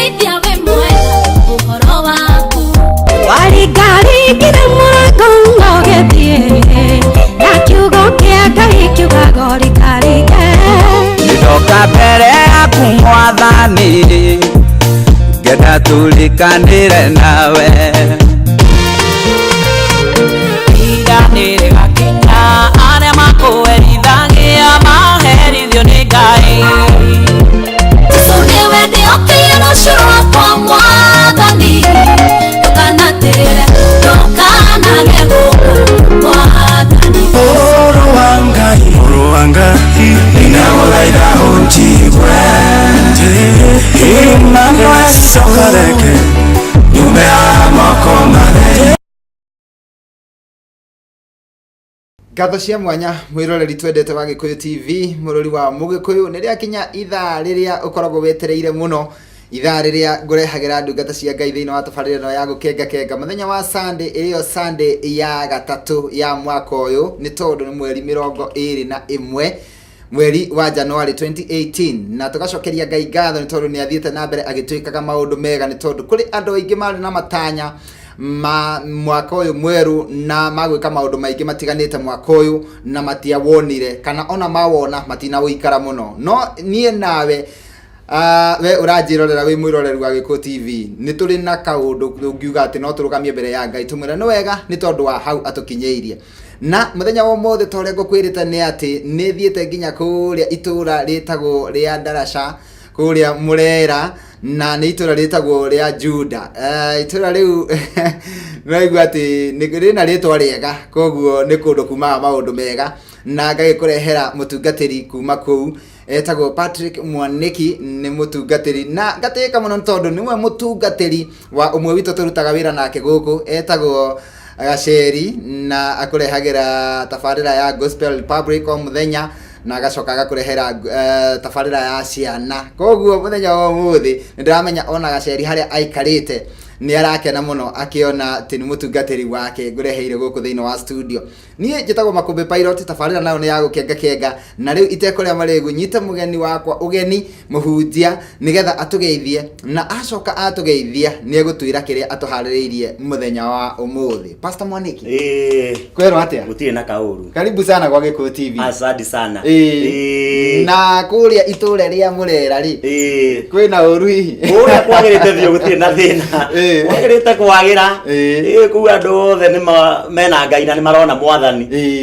Ndeithia wĩ mwega ũhoro waku. Waringaringire mũrango ũgĩthiĩ na kiugo kĩa Ngai kiugaga ũringaringe. Ndoka mbere yaku mwathani, ngenda tũrikanĩre nawe. Ihinda nĩrĩgakinya arĩa makũherithagia maherithio nĩ Ngai. Jesũ nĩwe ndĩhokeire rũciũ rwakwa mwathani. Ndũkanatĩre, ndũkanage gũka mwathani. Mũrũ wa Ngai, Mũrũ wa Ngai, nĩndagũthaitha ũnjigue. Emmanuel, coka reke nyume haha moko matheri. Ngatho cia mwanya mwiroreri twendete wa Gikuyu TV, mũrũri wa Mũgĩkũyũ. Nĩ rĩakinya ithaa rĩrĩa ũkoragwo wetereire mũno, ithaa rĩrĩa ngũrehagĩra ndungata cia Ngai thĩinĩ wa tabarĩra ĩno ya gũkengakenga mũthenya wa Sunday, ĩrĩyo Sunday ya gatatũ ya mwaka ũyũ, nĩ tondũ nĩ mweri 21 mweri wa January 2018. Na tũgacokeria Ngai ngatho nĩ tondũ nĩ athiĩte na mbere agĩtwĩkaga maũndũ mega, nĩ tondũ kũrĩ andũ aingĩ marĩ na matanya ma mwaka ũyũ mwerũ na magwĩka maũndũ maingĩ matiganĩte mwaka ũyũ na matiawonire, kana ona mawona matinawĩikara mũno. No niĩ nawe, we ũranjĩrorera wĩ mwĩroreri wa Gĩkũyũ TV, nĩ tũrĩ na kaũndũ tũngiuga atĩ no tũrũgamie mbere ya Ngai tũmwĩre nĩ wega nĩ tondũ wa hau atũkinyĩirie. Na mũthenya wa ũmũthĩ, ta ũrĩa ngũkwĩrĩte, nĩ atĩ nĩ thiĩte nginya kũrĩa itũũra rĩtagwo rĩa Ndaraca kũrĩa Mũrera, na nĩ itũũra rĩtagwo rĩa Juda. Itũũra rĩu nĩraigua atĩ rĩna rĩtwa rĩega, koguo nĩ kũndũ kumaga maũndũ mega, na ngagĩkũrehera mũtungatĩri kuma kũu etagwo Patrick Mwaniki. Nĩ mũtungatĩri na ngatĩka mũno nĩ tondũ nĩwe mũtungatĩri wa ũmwe witũ tũrutaga wĩra nake gũkũ etagwo Gaceri, na akũrehagĩra tabarĩra ya Gospel Republic o mũthenya, na agacoka agakũrehera tabarĩra ya ciana. Koguo mũthenya wa ũmũthĩ nĩ ndĩramenya ona Gaceri harĩa aikarĩte nĩ arakena mũno akĩona atĩ nĩ mũtungatĩri wake ngũreheire gũkũ thĩinĩ wa studio. Niĩ njĩtagwo Makũmbĩ Pilot, tabarĩra nayo nĩ ya gũkengakenga, na rĩu itekũrĩa marĩgu nyite mũgeni wakwa ũgeni, mũhunjia, nĩgetha atũgeithie, na acoka atũgeithia nĩ egũtwĩra kĩrĩa atũharĩrĩirie mũthenya wa ũmũthĩ. Pastor Mwaniki, kwĩrwo atĩa? Gũtirĩ na kaũru. Karibu sana kwa Gĩkũyũ TV. Asante sana. Na kũrĩa itũũra rĩa Mũrera rĩ, kwĩna ũru hihi? Kũrĩa kwagĩrĩte biũ, gũtirĩ na thĩna. Kwagĩrĩte kwagĩra. Kũu andũ othe nĩ mena Ngai na nĩ marona mwathani.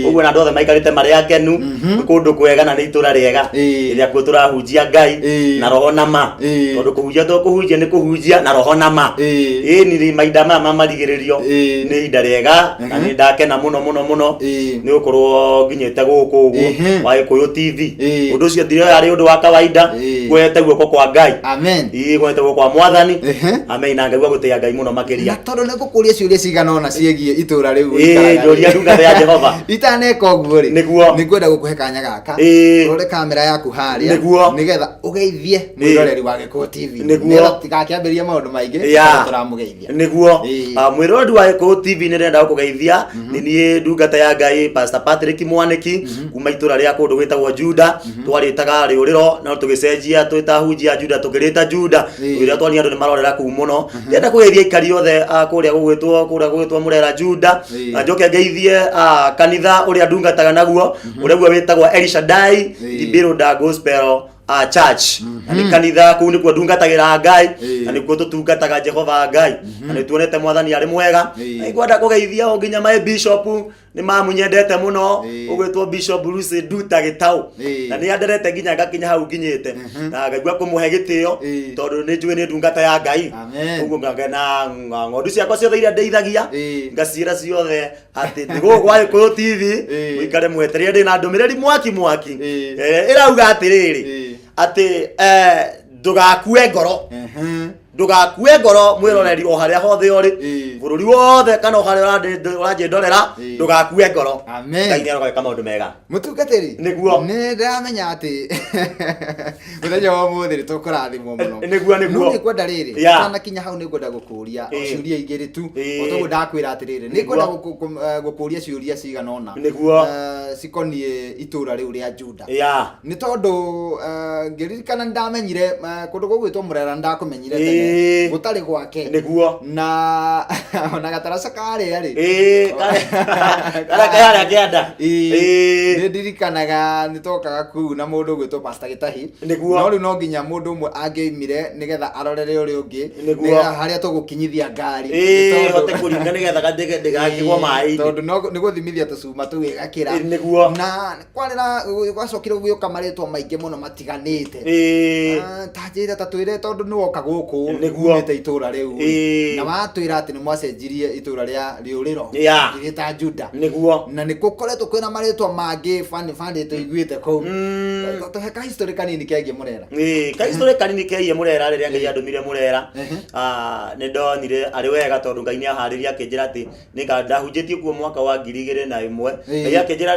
Ũguo na andũ othe maikarĩte marĩ akenu. Nĩ kũndũ kwega na nĩ itũra rĩega rĩrĩa kuo tũrahunjia Ngai na roho na ma, tondũ kũhunjia to kũhunjia, nĩ kũhunjia na roho na ma. Ĩĩ, ni mahinda maya ma marigĩrĩrio nĩ ihinda rĩega na nĩ ndakena mũno mũno mũno nĩ gũkorwo nginyĩte gũkũ ũguo wa Gĩkũyũ TV. Ũndũ ũcio ndirona arĩ ũndũ wa kawaida. Ngwete guoko kwa Ngai. Amen. Ĩĩ, ngwete guoko kwa mwathani. Amen, na ngaigua gũtĩĩa Ngai mũno makĩria. Na tondũ nĩ ngũkũria ciũria cigana ũna ciĩgiĩ itũũra rĩu ũikaraga njũria rĩ. Ndungata ya Jehova. Itaneka ũguo rĩ, Nĩguo. nĩ ngwenda gũkũhe kanya gaka ũrore kamera yaku harĩa, nĩgetha ũgeithie mwĩroreri wa Gĩkũyũ TV, nĩgetha tigakĩambĩrĩrie maũndũ maingĩ tũramũgeithia. Nĩguo. Mwĩroreri wa Gĩkũyũ TV, nĩ ndĩrenda gũkũgeithia. Nĩ niĩ ndungata ya Ngai Pastor Patrick Mwaniki kuma itũra rĩa kũndũ gwĩtagwo Juda. Twarĩtaga rĩũrĩro no tũgĩcenjia twĩta hunjia Juda, tũkĩrĩta Juda. Rĩrĩa twanire andũ nĩ marorera kũu mũno, ndĩrenda kũgeithia aikari othe a kũrĩa gũgwĩtwo Mũrera Juda. Na njoke ngeithie kanitha ũrĩa ndungataga naguo, ũrĩa guo wĩtagwo Elishadai Rebuilder Gospel Church. Na nĩ kanitha kũu nĩkuo ndungatagĩra Ngai, na nĩkuo tũtungataga Jehova Ngai, na nĩ tuonete mwathani arĩ mwega. Na ngwenda kũgeithia o nginya my bishop, nĩ mamunyendete mũno, ũgwĩtwo Bishop Lucy Nduta Gĩtaũ, na nĩ anderete nginya ngakinya hau nginyĩte, na ngaigua kũmũhe gĩtĩo tondũ nĩ njũĩ nĩ ndungata ya Ngai. Amen. Ũguo ngagena ng'ondu ciakwa ciothe iria ndeithagia, ngaciĩra ciothe atĩ ndĩ gũkũ gwa Gĩkũyũ TV, mũikare mwetereire, ndĩ na ndũmĩrĩri mwaki mwaki. Ĩrauga atĩrĩrĩ, atĩ ndũgakue ngoro, ndũgakue ngoro mwĩroreri o harĩa hothe ũrĩ, bũrũri wothe kana o harĩa ũranjĩndorera, ndũgakue ngoro. Amen. Ngai nĩ aroka maũndũ mega. Mũtungatĩri, Nĩguo. Nĩ ndĩramenya atĩ mũthenya wa ũmũthĩ nĩ tũkũrathimwo mũno. Nĩguo. No nĩ ngwenda rĩrĩ, tanakinya hau, nĩ ngwenda gũkũria o ciũria igĩrĩ tu. O toguo ndakwĩra atĩrĩrĩ, nĩ ngwenda gũkũria ciũria cigana ũna cikoniĩ itũũra rĩu rĩa Juda, nĩ tondũ ngĩririkana nĩ ndamenyire kũndũ gũgwĩtwo Mũrera, nĩ ndakũmenyire tene. Kũnene gũtarĩ gwake. Na ona gataraca karĩa rĩ, Ĩĩ, karĩa ke harĩa kĩanda. Nĩ ndirikanaga nĩ twokaga kũu na mũndũ ũgwĩtwo Pastor Gĩtahi. No rĩu no nginya mũndũ ũmwe angĩoimire nĩgetha arorere ũrĩa ũngĩ, nĩgetha harĩa tũgũkinyithia ngari. Ĩĩ, hote kũringa nĩgetha ndĩgakĩgwo maĩ-inĩ. Tondũ nĩ gũthimithia tũcuma tũu ĩgakĩra. Na kwarĩ na gwacokire gũgĩũka marĩtwa maingĩ mũno matiganĩte. Ah, ta njĩra, ta twĩre, tondũ nĩ woka gũkũ umĩte itũra rĩu, na watwĩra atĩ nĩ mwacenjirie itũra rĩa rĩũrĩro rĩgĩta Juda, na nĩ gũkoretwo kwĩna marĩtwa mangĩ bani bani tũiguĩte kũu. Tũhe ka history kanini kegiĩ Mũrera. Ĩĩ, ka history kanini kegiĩ Mũrera. Rĩrĩa Ngai andũmire Mũrera, nĩ ndonire arĩ wega tondũ Ngai nĩ aharĩrie akĩnjĩra atĩ nĩnga ndahunjĩtie kuo mwaka wa 2001. Ngai akĩnjĩra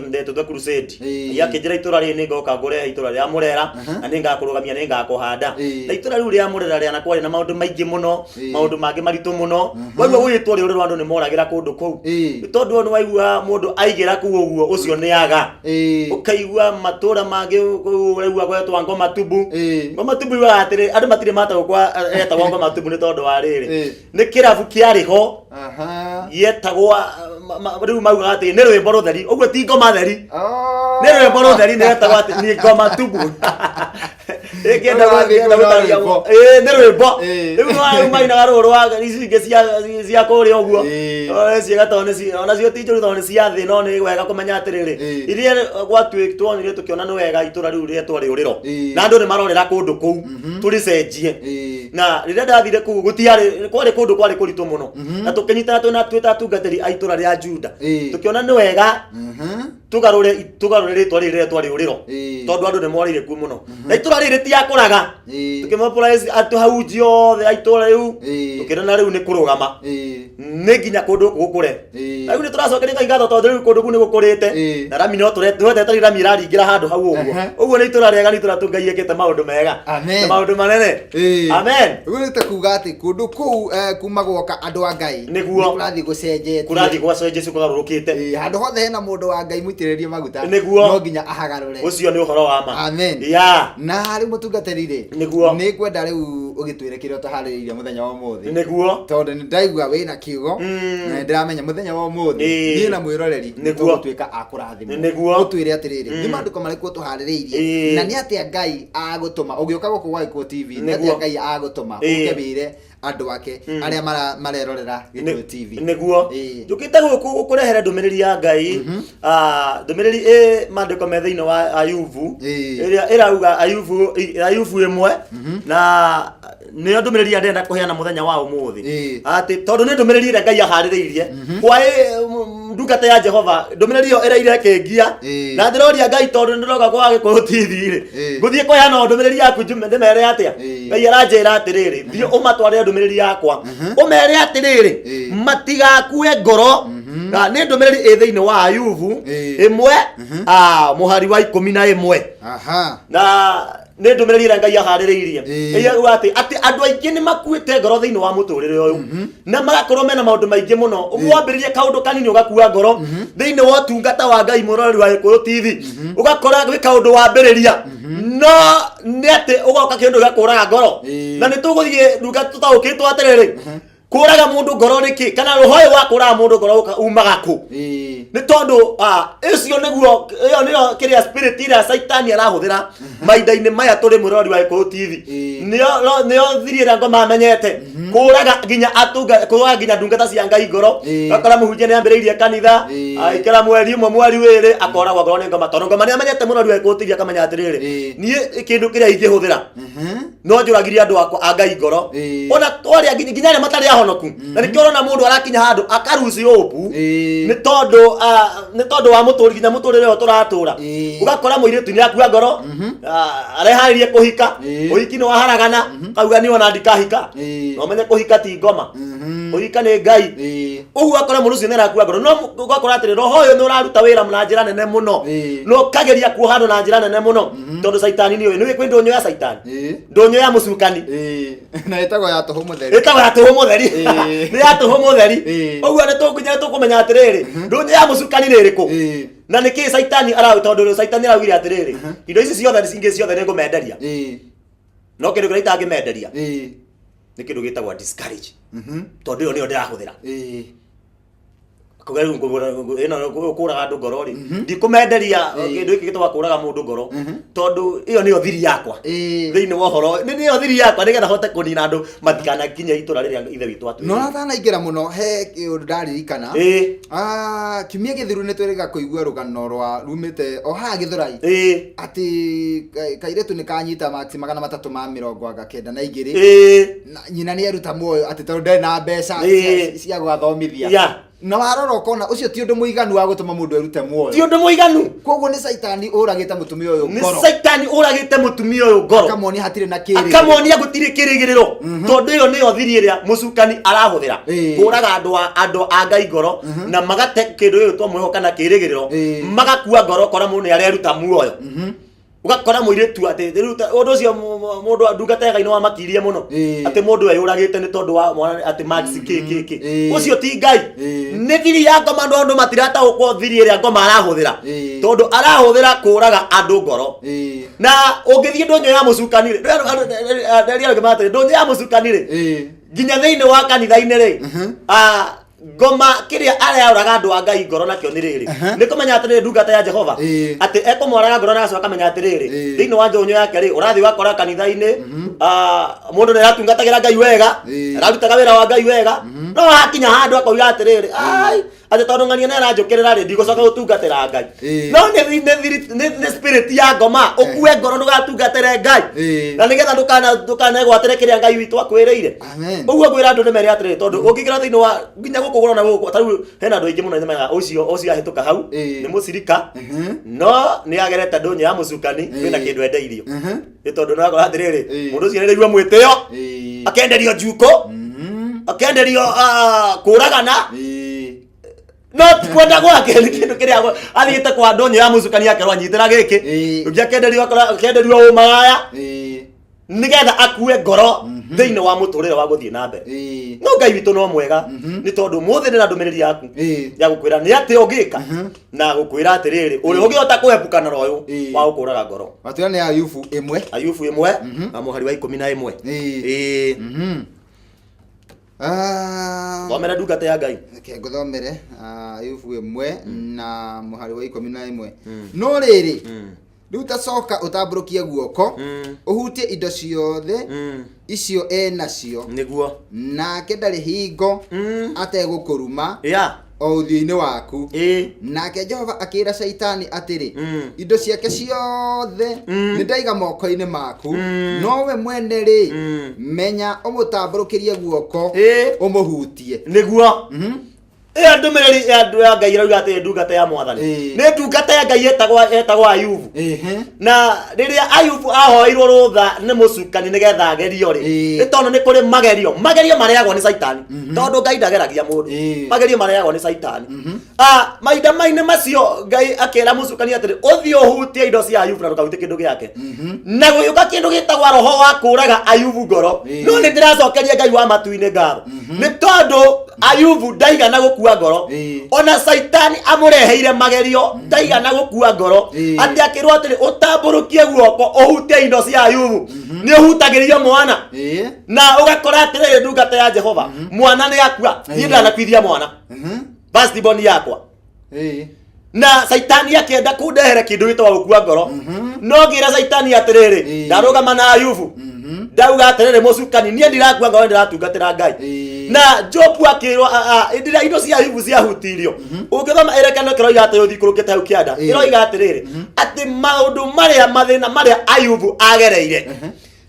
ndetũtwe crusade. Ngai akĩnjĩra itũra rĩrĩ nĩngoka ngũrehe itũra rĩa Mũrera, na nĩngakũrũgamia, nĩngakũhanda. Na itũra rĩu rĩa Mũrera rĩana kwarĩ na maũndũ maingĩ mũno, maũndũ mangĩ maritũ mũno. Waigua gũgĩtwo rĩũrĩro, andũ nĩ moragĩra kũndũ kũu. Nĩ tondũ nĩ waigua mũndũ aigĩra kũu ũguo, ũcio nĩ aga. Ũkaigua matũra mangĩ kũu ũraigua gwetwo Ngoma Tubu. Ngoma Tubu yugaga atĩrĩ, andũ matirĩ matagwo kwa etagwo Ngoma Tubu nĩ tondũ wa rĩrĩ, nĩ kĩrabu kĩarĩ ho gĩetagwo rĩu maugaga atĩ nĩ rwĩmbo rũtheri, ũguo ti ngoma theri. Oh. Nĩ rwĩmbo rũtheri, nĩ rwetagwo atĩ nĩ ngoma tubu. Ĩngĩenda Ũyũ wathiĩ ngĩenda kũina gũtaria rwĩmbo. Ĩĩ, nĩ rwĩmbo. Ĩĩ. Rĩu nĩ rĩu mainaga rũrũ rwa ici ingĩ cia kũrĩa ũguo. Ĩĩ. Ciĩga tondũ nĩ onacio ti njũru tondũ nĩ cia thĩ, no nĩ wega kũmenya atĩrĩrĩ, iria gwatuĩ tuonire tũkĩona nĩ wega itũra rĩu rĩetwo rĩũrĩro, na andũ nĩ marorĩra kũndũ kũu, tũrĩcenjie. Na rĩrĩa ndathire kũu gũtiarĩ, kwarĩ kũndũ kwarĩ kũritũ mũno, na tũkĩnyitana twĩna twĩ ta atungatĩri a itũra rĩa Juda, tũkĩona nĩ wega tũgarũre rĩtwa rĩrĩ rĩretwa rĩũrĩro, tondũ andũ nĩ morĩire kuo mũno na itũra rĩrĩ rĩtiakũraga. Tũkĩmobilize atũhunjia othe a itũra rĩu, tũkĩona rĩu nĩ kũrũgama, nĩ nginya kũndũ gũkũ gũkũre. Na rĩu nĩ tũracokeria Ngai ngatho tondũ rĩu kũndũ kũu nĩ gũkũrĩte, na rami no tũretete rĩu rami ĩraringĩra handũ hau ũguo. Ũguo nĩ itũra rĩega, nĩ itũra tu Ngai ekĩte maũndũ mega Amen. na maũndũ manene. Amen. Ũguo nĩ ta kuga atĩ kũndũ kũu kuma gwoka andũ a Ngai, nĩ kũrathiĩ gũcenjetie. Kũrathiĩ gwa Jesu kũgarũrũkĩte. Ĩĩ, handũ hothe hena mũndũ wa Ngai mũitĩrĩrie maguta, no nginya ahagarũre. Ũcio nĩ ũhoro wa ma. Amen. Na rĩu mũtungatĩri rĩ, nĩ ngwenda rĩu ũgĩtwĩre kĩrĩa ũtũharĩrĩirie mũthenya wa ũmũthĩ, tondũ nĩ ndaigua wĩna kiugo, na nĩ ndĩramenya mũthenya wa ũmũthĩ niĩ na mwĩroreri nĩ tũgũtuĩka a kũrathimwo. Ũtwĩre atĩrĩrĩ, nĩ maandĩko marĩkũ ũtũharĩrĩirie, na nĩ atĩa Ngai agũtũma ũgĩũka gũkũ gwa Gĩkũyũ TV, nĩ atĩa Ngai agũtũma ũke wĩre andũ ake arĩa marerorera Gĩkũyũ TV? Njũkĩte gũkũ gũkũrehere ndũmĩrĩri ya Ngai. Ah, ndũmĩrĩri ĩ maandĩko me thĩinĩ wa Ayubu, ĩrĩa ĩrauga Ayubu 1, na nĩyo ndũmĩrĩri ĩrĩa ndĩrenda kũheana mũthenya wa ũmũthĩ, atĩ tondũ nĩ ndũmĩrĩri ĩrĩa Ngai aharĩrĩirie kwa ndungata ya Jehova, ndũmĩrĩri ĩyo ĩraire ĩkĩngia, na ndĩroria Ngai tondũ nĩ ndĩroka kwa Gĩkũyũ TV rĩ, ngũthiĩ kũheana ndũmĩrĩri yaku njume ndĩmere atĩa? Ngai aranjĩra atĩrĩrĩ, thiĩ ũmatwarĩre ndũmĩrĩri yakwa, ũmere atĩrĩrĩ, matigakue ngoro. Na nĩ ndũmĩrĩri ĩ thĩinĩ wa Ayubu 1, mũhari wa 11. Na nĩ ndũmĩrĩri ĩrĩa Ngai aharĩrĩirie. Ĩrauga atĩ andũ aingĩ nĩ makuĩte ngoro thĩinĩ wa mũtũrĩre ũyũ, na magakorwo mena maũndũ maingĩ mũno. Wambĩrĩrie kaũndũ kanini ũgakua ngoro thĩinĩ wa ũtungata wa Ngai. Mũroreri wa Gĩkũyũ TV, ũgakora gwĩ kaũndũ wambĩrĩria, no nĩ atĩ ũgoka kĩndũ gĩgakũraga ngoro. Na nĩ tũgũthiĩ nduka tũtaũkĩtwo atĩrĩrĩ, kũraga mũndũ ngoro nĩkĩ, kana roho ũyũ wa kũraga mũndũ ngoro umaga kũ? Nĩ tondũ ũcio nĩguo, ĩyo nĩyo kĩrĩa spirit ĩrĩa Caitani arahũthĩra mahinda-inĩ maya tũrĩ. Mũrori wa Gĩkũyũ TV, nĩyo thiri ĩrĩa ngoma amenyete kũraga nginya atunga, kũraga nginya ndungata cia Ngai ngoro. Ũgakora mũhunjia nĩ ambĩrĩirie kanitha, aikara mweri ũmwe, mweri wĩrĩ, akoragwo ngoro nĩ ngoma, tondũ ngoma nĩ amenyete. Mũrori wa Gĩkũyũ TV akamenya atĩrĩrĩ, niĩ kĩndũ kĩrĩa ingĩhũthĩra no njũragire andũ akwa a Ngai ngoro, ona twarĩa nginya arĩa matarĩ ahonoku. Na nĩkĩo ũrona mũndũ arakinya handũ akaruci ũpu, nĩ tondũ wa mũtũri nginya mũtũrĩre ũyũ tũratũra. Ũgakora mũirĩtu nĩ akua ngoro, areharĩrie kũhika, ũhiki nĩ waharagana, kauga niĩ ona ndikahika. Na ũmenye kũhika ti ngoma, kũhika nĩ Ngai. Ũguo ũgakora mũndũ ũcio nĩ arakua ngoro, no ũgakora atĩrĩ, roho ũyũ nĩ ũraruta wĩra na njĩra nene mũno, na ũkageria kuoha andũ na njĩra nene mũno, tondũ caitani nĩ ũĩ nĩ kwĩ ndũnyũ ya caitani, ndũnyũ ya mũcukani. Na ĩtagwo ya tũhũ mũtheri. Ĩtagwo ya tũhũ mũtheri. Nĩ ya tũhũ mũtheri. Ũguo nĩ tũnginya tũkũmenya atĩrĩrĩ, ndũnyũ ya mũcukani nĩ ĩrĩkũ, na nĩ kĩĩ caitani arau, tondũ caitani araugire atĩrĩrĩ, indo ici ciothe ingĩ ciothe nĩ ngũmenderia. No kĩndũ kĩrĩa itangĩmenderia nĩ kĩndũ gĩtagwo discourage, tondũ ĩyo nĩyo ndĩrahũthĩra. Kuga rĩu ĩno kũraga andũ ngoro rĩ, ndikũmenderia kĩndũ gĩkĩ gĩtagwo kũraga mũndũ ngoro, tondũ ĩyo nĩyo thiri yakwa thĩinĩ wa ũhoro, nĩ nĩyo thiri yakwa nĩgetha hote kũnina andũ matikanakinye itũra rĩrĩa ithe witũ No atwĩrĩire. natanaingĩra mũno he ũndũ ndaririkana. Ah, kiumia gĩthiru nĩ twĩrĩga kũigua rũgano rwa rumĩte o haha Gĩthũrai, atĩ kairĩtu nĩ kanyita max 392, na nyina nĩ eruta muoyo atĩ tondũ ndarĩ na mbeca cia gwathomithia. Na warora ũkona ũcio ti ũndũ mũiganu wa gũtũma mũndũ erute muoyo. Ti ũndũ mũiganu. Koguo nĩ caitani ũragĩte mũtumia ũyũ Nĩ ngoro. Caitani ũragĩte mũtumia ũyũ ngoro. Akamuonia hatirĩ na kĩrĩgĩrĩro. Akamuonia gũtirĩ kĩrĩgĩrĩro, tondũ ĩyo nĩyo thiri ĩrĩa mũcukani arahũthĩra kũraga andũ a Ngai ngoro, na magate kĩndũ gĩgwĩtwo mwĩhoko kana kĩrĩgĩrĩro. Magakua ngoro, ũkora mũndũ nĩ areruta muoyo, ũgakora mũirĩtu atĩ rĩu ũndũ ũcio mũndũ ndungata ya Ngai nĩ wamakirie mũno, atĩ mũndũ eyũragĩte nĩ tondũ wa mwana atĩ max kĩ kĩ kĩ. Ũcio ti Ngai, nĩ thiri ya ngoma. Andũ matirataũkwo thiri ĩrĩa ngoma arahũthĩra, tondũ arahũthĩra kũraga andũ ngoro. Na ũngĩthiĩ ndũnyũ ya mũcukani rĩ, nderia angĩ matĩrĩ ndũnyũ ya mũcukani rĩ, nginya thĩinĩ wa kanitha-inĩ rĩ, ngoma kĩrĩa arĩaũraga andũ a Ngai ngoro nakĩo nĩ rĩrĩ, nĩ kũmenya atĩrĩrĩ, ndungata ya Jehova, atĩ ekũmwaraga ngoro na agacoka akamenya atĩrĩrĩ, thĩinĩ wa njũnyũ yake rĩ, ũrathiĩ ũgakora kanitha-inĩ, mũndũ nĩ aratungatagĩra Ngai wega, ararutaga wĩra wa Ngai wega, no hakinya handũ akoiga atĩrĩrĩ, ai, atĩ tondũ ng'ania nĩ aranjũkĩrĩra rĩ, ndigũcoka gũtungatĩra Ngai. No nĩ spirit ya ngoma ũkue ngoro ndũgatungatĩre Ngai, na nĩgetha ndũkanegwatĩre kĩrĩa Ngai witũ akwĩrĩire. Amen. Ũguo ngwĩra andũ nĩ mere atĩrĩrĩ, tondũ ũngĩingĩra thĩinĩ wa nginya gũkũ ũrona gũkũ ta rĩu hena andũ aingĩ mũno nĩmenyaga ũcio ahĩtũka hau nĩ mũcirika, no nĩ agerete ndũnyũ ya mũcukani, kwĩna kĩndũ endeirio, nĩ tondũ nĩ wakora atĩrĩrĩ, mũndũ ũcio nĩaraigua mwĩtĩo, akenderio njukũ, akenderio kũragana, no ti kwenda gwake, nĩ kĩndũ kĩrĩa athiĩte kwa ndũnyũ ya mũcukani akerwo anyitĩra gĩkĩ. Ũngĩ akenderio akenderio ũmaraya, nĩgetha akue ngoro thĩinĩ wa mũtũrĩre wa gũthiĩ na mbere. No Ngai witũ no mwega, nĩ tondũ mũthĩ nĩ na ndũmĩrĩri yaku ya gũkwĩra nĩ atĩ ũngĩka, na gũkwĩra atĩrĩrĩ, ũrĩa ũngĩhota kũepukana na ũyũ wa gũkũraga ngoro. Watwĩra nĩ Ayubu 1. Ayubu 1 na mũhari wa 11. Ĩĩ. Ah, Thomera, ndungata ya Ngai. Reke ngũthomere Ayubu 1 na mũhari wa 11. No rĩrĩ, rĩu ta coka ũtambũrũkie guoko ũhutie indo ciothe icio e nacio, nake ndarĩ hingo ategũkũruma o ũthiũ-inĩ waku. Nake Jehova akĩra Caitani atĩrĩ, indo ciake ciothe nĩ ndaiga moko-inĩ maku, nowe mwene rĩ, menya ũmũtambũrũkĩrie guoko ũmũhutie. Nĩguo. Ĩyo ndũmĩrĩri ya andũ ya Ngai ĩrauga atĩ ndungata ya Mwathani nĩ ndungata ya Ngai ĩtagwo Ayubu. Na rĩrĩa Ayubu ahoeirwo rũtha nĩ mũcukani nĩgetha agerio rĩ, nĩ tondũ nĩ kũrĩ magerio mareagwo nĩ Caitani, tondũ Ngai ndageragia mũndũ. Magerio mareagwo nĩ Caitani. Mahinda mainĩ macio Ngai akĩra mũcukani atĩrĩ, ũthiĩ ũhutie indo cia Ayubu na ndũkahutie kĩndũ gĩake. Na gũgĩũka kĩndũ gĩtagwo roho wa kũraga Ayubu ngoro. No nĩ ndĩracokeria Ngai wa matu-inĩ ngatho, nĩ tondũ Ayubu ndaigana gũkua ngoro. Ona Caitani amũreheire magerio, ndaigana gũkua ngoro, atĩ akĩrwo atĩrĩ, ũtambũrũkie guoko ũhutie indo cia Ayubu. Nĩ ũhutagĩrio mwana, na ũgakora atĩrĩrĩ, ndungata ya Jehova, mwana nĩ akua. Niĩ ndanakuithia mwana firstborn yakwa, na Caitani akĩenda kũndehere kĩndũ gĩtagwo gũkua ngoro, no ngĩra Caitani atĩrĩrĩ, ndarũgama na Ayubu, ndauga atĩrĩrĩ, mũcukani, niĩ ndirakua ngoro, ndĩratungatĩra Ngai. Na Jobu akĩrwo hĩndĩ ĩrĩa indo cia Ayubu ciahutirio, ũngĩthoma ĩrekano kĩroiga atĩ ũthiĩ kũrũkĩte hau kĩanda, ĩroiga atĩrĩrĩ, atĩ maũndũ marĩa mathĩna marĩa Ayubu agereire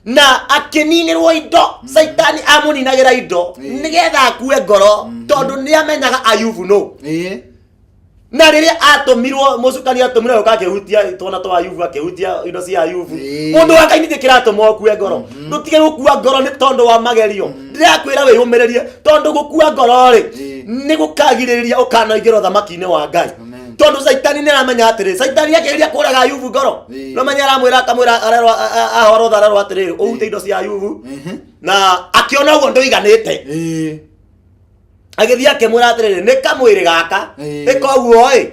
na akĩninĩrwo indo, Caitani amũninagĩra indo nĩgetha akue ngoro, tondũ nĩ amenyaga Ayubu nũ. Na rĩrĩa atũmirwo, mũcukani atũmirwo gũka akĩhutia twana twa Ayubu, akĩhutia indo cia Ayubu. Mũndũ wa Ngai, nĩkĩ kĩratũma ũkue ngoro? Ndũtige gũkua ngoro nĩ tondũ wa magerio. Ndĩrakwĩra wĩyũmĩrĩrie, tondũ gũkua ngoro rĩ, nĩ gũkagirĩrĩria ũkanaingĩra ũthamaki-inĩ wa Ngai. Amen. Tondũ Caitani nĩ aramenya atĩrĩ, Caitani akĩgeria kũraga Ayubu ngoro, no menya aramwĩra, akamwĩra, arerwo ahorwo tha, arerwo atĩrĩrĩ, ũhute indo cia Ayubu, na akĩona ũguo ndũiganĩte. Agĩthiĩ akĩmwĩra atĩrĩrĩ, nĩ kamwĩrĩ gaka. Ĩĩ. Ĩka ũguo ĩ,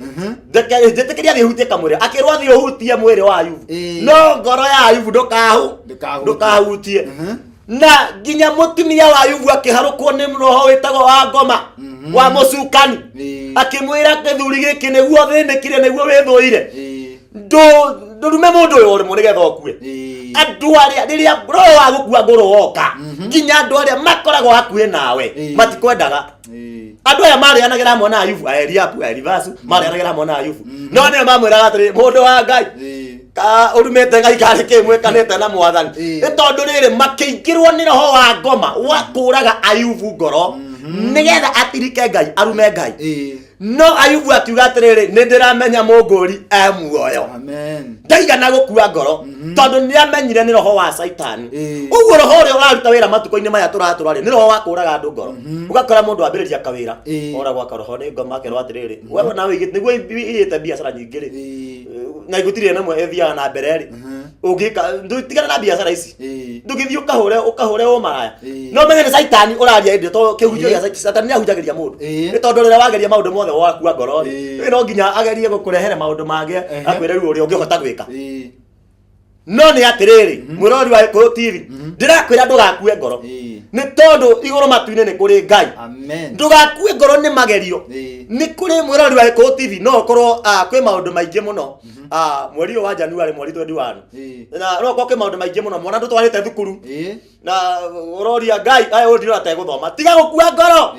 njĩtĩkĩria thiĩ hutie kamwĩrĩ. Akĩrwo athiĩ ũhutie mwĩrĩ wa Ayubu, no ngoro ya Ayubu Ndũkahutie. ndũkahutie. Na nginya mũtumia wa Ayubu akĩharũkwo nĩ roho wĩtagwo wa ngoma wa mũcukani, akĩmwĩra gĩthuri gĩkĩ nĩguo thĩnĩkire, nĩguo wĩthũire, ndũrume mũndũ ũyũ ũrĩmũ nĩgetha ũkue. Andũ arĩa rĩrĩa roho wa gũkua ngoro woka, nginya andũ arĩa makoragwo hakuhĩ nawe matikwendaga. Andũ aya marĩanagĩra hamwe na Ayubu, Aeliabu, Aelivasu, marĩanagĩra hamwe na Ayubu, no nĩo mamwĩraga atĩrĩ, mũndũ wa Ngai, ka ũrumĩte Ngai karĩ kĩ mwĩkanĩte na Mwathani? Nĩ tondũ rĩrĩ makĩingĩrwo nĩ roho wa ngoma wa kũraga Ayubu ngoro nĩgetha atirike Ngai, arume Ngai. No Ayubu akiuga atĩrĩrĩ, nĩ ndĩramenya mũngũri e muoyo. Amen. Ndaigana gũkua ngoro tondũ nĩ amenyire nĩ roho wa Caitani. Ũguo roho ũrĩa ũraruta wĩra matukũ-inĩ maya tũratũra rĩ, nĩ roho wa kũraga andũ ngoro. Ũgakora mũndũ ambĩrĩria kawĩra, oragwo akaroho nĩ ngoma, akerwo atĩrĩrĩ, wewe nawe nĩguo igĩte biacara nyingĩ rĩ, na gũtirĩ na ĩmwe ĩthiaga na mbere rĩ, ũngĩka tigana na biacara ici, ndũgĩthiĩ ũkahũre ũkahũre ũmaraya. No menye nĩ Caitani ũraria ĩndĩ to kĩhunjio gĩa Caitani nĩ ahunjagĩria mũndũ. Nĩ tondũ rĩrĩa wageria maũndũ mothe wakua ngoro rĩ, no nginya agerie gũkũrehere maũndũ mangĩ, akwĩre rĩu ũrĩa ũngĩhota gwĩka. No nĩ atĩrĩrĩ, mwĩrori wa Gĩkũyũ TV, ndĩrakwĩra ndũgakue ngoro, nĩ tondũ igũrũ matu-inĩ nĩ kũrĩ Ngai. Amen. Ndũgakue ngoro nĩ magerio. Nĩ kũrĩ mwĩrori wa Gĩkũyũ TV, no ũkorwo kwĩ maũndũ maingĩ mũno. Mweri ũyũ wa January, mweri 21, na no ũkorwo kwĩ maũndũ maingĩ mũno, mwana ndũtwarĩte thukuru na ũroria Ngai aya ũyũ ndirona tegũthoma. Tiga gũkua ngoro.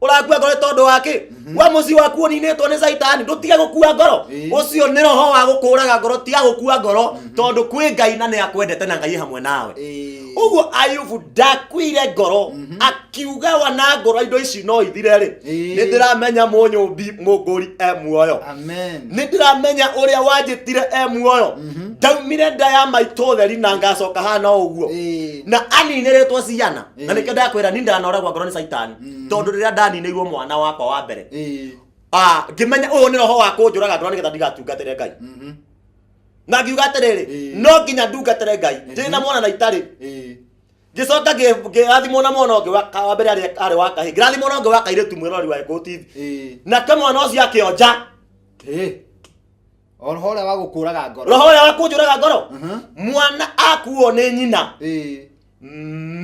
Ũrakua ngoro tondũ wa kĩ? Wa mũciĩ waku ũninĩtwo nĩ Caitani. Ndũtige gũkua ngoro. Ũcio nĩ roho wa gũkũraga ngoro. Tiga gũkua ngoro tondũ kwĩ Ngai na nĩ akwendete na Ngai hamwe nawe. Ũguo Ayubu ndakuire ngoro, akiuga wana ngoro indo ici no ithire rĩ, nĩ ndĩramenya mũnyũmbi mũngũri e muoyo. Amen. Nĩ ndĩramenya ũrĩa wanjĩtire e muoyo. Ndaumire nda ya maitũ theri na ngacoka hana o ũguo. Na aninĩrĩtwo ciana na nĩkĩo ndakwĩra ni ndanoragwo ngoro nĩ Caitani, tondũ rĩrĩa ndaninĩirwo mwana wakwa wa mbere, ngĩmenya ũyũ nĩ roho wa kũnjũraga ngoro nĩgetha ndigatungatĩre Ngai. Na ngiuga atĩrĩrĩ, no nginya ndungatĩre Ngai ndĩ na mwana na itarĩ. Ngĩcoka ngĩrathimwo na mwana ũngĩ wa mbere arĩ wa kahĩĩ, ngĩrathimwo na ũngĩ wa kairĩtu, mwĩrori wa Gĩkũyũ TV. Nake mwana ũcio akĩonja. O roho ũrĩa wa gũkũraga ngoro. Roho ũrĩa wa kũnjũraga ngoro. Mwana akuo nĩ nyina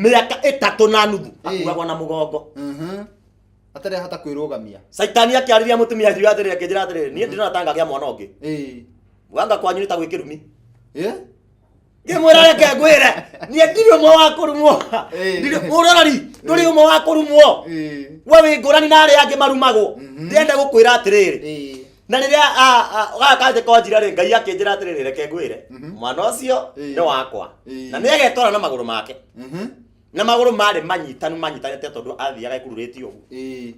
mĩaka 3.5, akuagwo na mũgongo. Atarehota kwĩrũgamia. Caitani akĩarĩria mũtumia akiuga atĩrĩrĩ, akĩnjĩra atĩrĩrĩ, niĩ ndĩrona ta ngagĩa mwana ũngĩ. Wanga kwanyu nĩ ta gwĩ kĩrumi. Ngĩmwĩra reke ngwĩre, niĩ ndirĩ ũmwe wa kũrumwo. Ndirĩ mũrorari, ndũrĩ ũmwe wa kũrumwo. We wĩ ngũrani na arĩa angĩ marumagwo. Ndĩrenda gũkwĩra atĩrĩrĩ, na rĩrĩa gaka kanje konjira rĩ, Ngai akĩnjĩra atĩrĩrĩ, reke ngwĩre, mwana ũcio nĩ wakwa na nĩ agetwara na magũrũ make. Na magũrũ marĩ manyitanu manyitanĩte tondũ athiaga ekururĩtie ũguo.